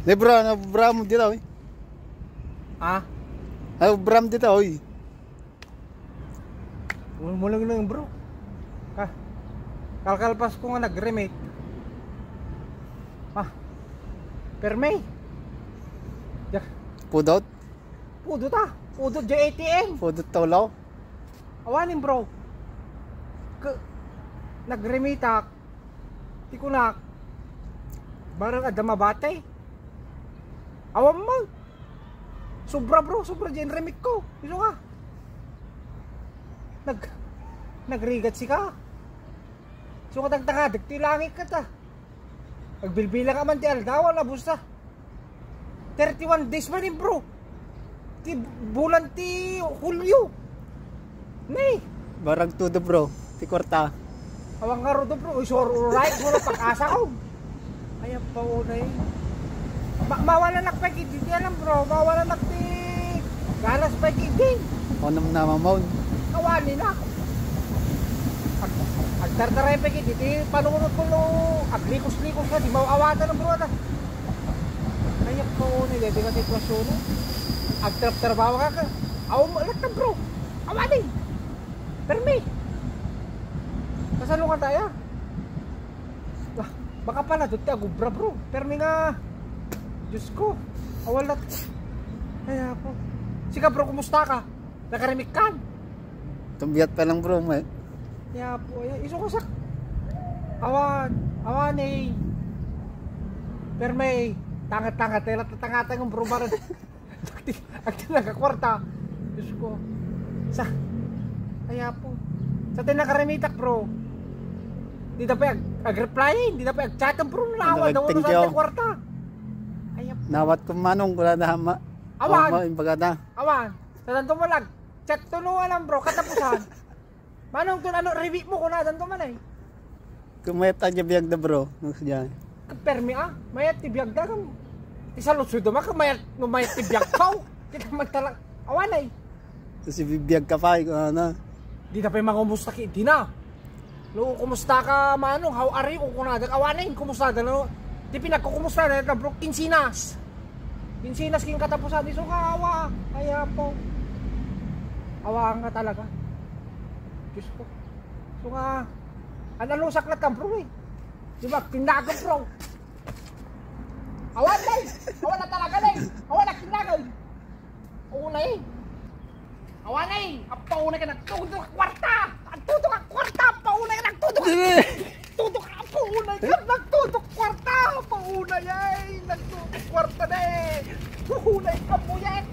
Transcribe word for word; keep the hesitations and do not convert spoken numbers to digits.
Di bro, ano bro mo dito, oy? Ha? Ano bro mo dito, oy? Mulong-mulong, bro. Ha? Kalkalpas ko nga nag-remake. Ha? Permi. Ya. Pudot? Pudot, ah. Pudot, J A T M. Pudot tolo. Awanen, bro. Ke-, nag-remake ak. Ti kunak, barang adda mabati. Awan man. Sobra, bro, sobra diay remake ko. Isu ka. Nag-, nagrigat sika. Isu ka tagtaka, dagiti langit ka ta. Agbilbilang ka man ti aldaw, ala, busta. Thirty-one days man, eh, bro. Ti bulan ti Hulyo. Nay. Barang todo, bro. Ti kwarta. Awan nga rudo, bro. Uy, sure, uray, sure, pag-asa ko. Ay, ang paunay. Ma-, mawalan ak pay kidi, ti alam, bro. Mawalan ak ti ganas pay kidi. Ano na, mamon? Kawali na. Ag-, agtartaray pay kidi, ti panunot ko, no. Aglikos-likos na, di maawatan ang bro, na. Ay, ang paunay, dati nga sitwasyon, eh. Agtrap-trabaho ka ka. Aw, alat na, bro. Awali. Permi. Kasalungan tayo. Wah, baka pala, doon tayo gubra, bro. Permi nga. Diyos ko. Awal na. Ay, apo. Sika, bro, kumusta ka? Nakarimik ka? Tumbiat pa lang, bro, may. Ay, apo. Ay, isu ko sak. Awan. Awan, eh. Permi. Tangat-tangat. Ay, latatangatan yung bro, barang. Agti, agti nagakwarta. Diyos ko. Sa, ay, apo. Sa tinakarimeak, bro. Di na pay ag-, ag-reply, di na pay ag-chat ang bro. Ano, nawa, nawa, thank you, sa kwarta. Ay, apo. Nawat ko manong, wala na ma-, awan. Ma-, imbaga na. Awan. Sa tanto mo lang. Chat to no, alam, bro. Katapusan. Manong ton, ano, revi mo, kunadan to man, ay. Kumayat a biag da, bro. Nung siya. Permi, ah. Mayat ti biag da, kam. Ti saludsod, ma, kumayat, mayat ti biag ko. Kita man tala-, awan, ay. Kasi bibiag ka pa, ay, kung ano. Di na pay mangumusta ki, di na. Lo, kumusta ka, manong? How are you? Kunadak, awan, ay, kumusta da, no? Ti pinagkukumusta da, bro, kinsinas. Kinsinas, king katapusan, isu ka, awa. Ay, apo. Awa nga talaga. Diyos ko. So nga, analusak na ka, bro, eh. Di ba, tinago, bro. Awan, day! Awan na talaga, day! Awan na tinago, eh. Oo na, eh. Awan, eh. Apaunay ka, nagtudok a kwarta! Nagtudok a kwarta! Apaunay ka, nagtudok a, nagtudok a, apaunay ka, nagtudok kwarta! Apaunay, ay! Nagtudok kwarta, day! Huhunay ka, buyet!